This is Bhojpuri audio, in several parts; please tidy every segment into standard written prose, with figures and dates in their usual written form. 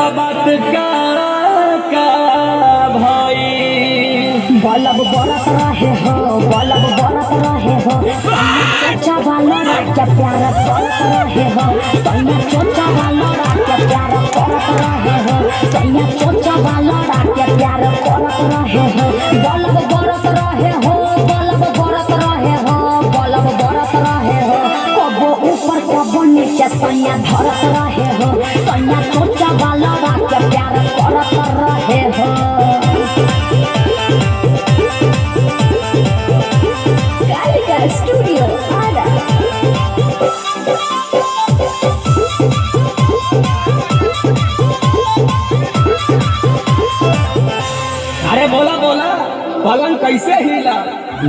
बतावा बात का का भाई। बलब बरत रहे हो, बलब बरत रहे हो, सैया चोचा वाला रात प्यार करत रहे हो, सैया चोचा वाला रात प्यार करत रहे हो, सैया चोचा वाला रात प्यार करत रहे हो, बलब बरत रहे हो, बलब बरत रहे हो, बलब बरत रहे हो, कबो ऊपर कबो नीचे सैया धरत रहे हो, सैया चोचा वाला रात प्यार करत रहे हो। Gallica Studio Ara. अरे बोला बोला, पलंग कैसे हिला,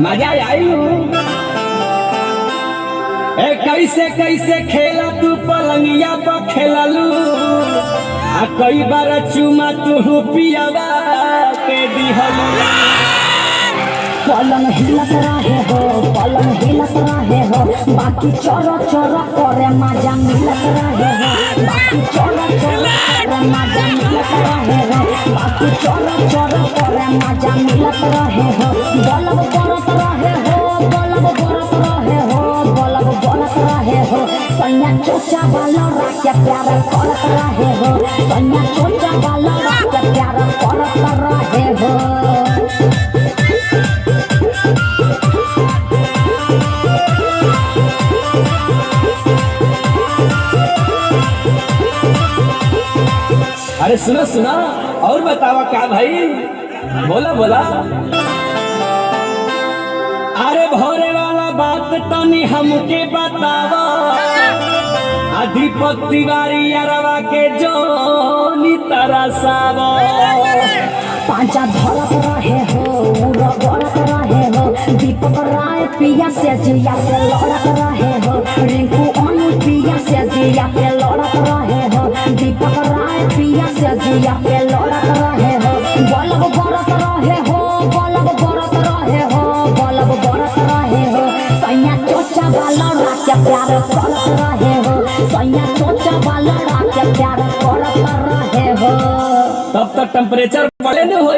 मजा आई हूँ। ए कैसे कैसे खेला तू पलंगिया पर खेललू, आ कई बार चुमा तू पियावा के दिहलू। पलंग हिलत रहे हो, पलंग हिलत रहे हो, बाकी चोर चोर करे मजा मिलत रहे हो, बाकी चोर चोर करे मजा मिलत रहे हो, बाकी चोर चोर करे मजा मिलत रहे हो, बलब बरत रहे हो, बलब बरत रहे हो, बलब बरत रहे हो, सैया चोचा वाला रात प्यार करत रहे हो, सैया चोचा वाला रात प्यार करत रहे हो। अरे सुना सुना और बतावा का भाई, बोला बोला। अरे भोरे वाला बात तनी हमके बतावा, आ दीपक तिवारी अरवा के जोनी तरसावा। पांचा धरत रहे हो, रगड़त रहे हो, दीपक राय पिया से जिया पे लड़त रहे हो, रिंकू अनु पिया से जिया पे लड़त रहे हो, दीपक राय पिया से जिया पे लड़त रहे हो, बलब बरत रहे हो, बलब बरत रहे हो, बलब बरत रहे हो, सैया चोचा वाला रात प्यार करत रहे हो, सैया चोचा वाला रात प्यार करत रहे हो। तब तक टेम्परेचर बढ़े न हो।